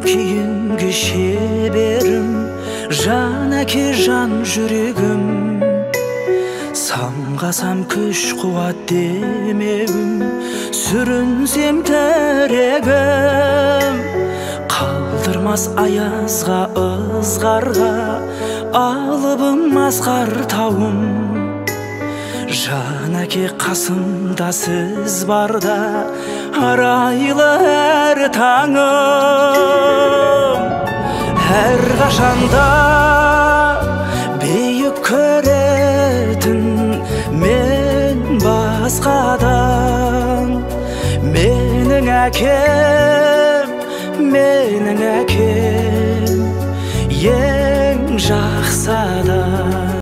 кейінгі шеберім, жан әке, жан жүрегім. Самғасам күш қуат демеуім, сүрінсем тірегім. Қалдырмас аязға, ызғарға, алыбым асқар тауым. Жан әке, қасымда сіз барда, арайлы әр таңым. Әр қашанда биік көретін мен басқадан. Менің әкем, менің әкем, ең жақсы адам.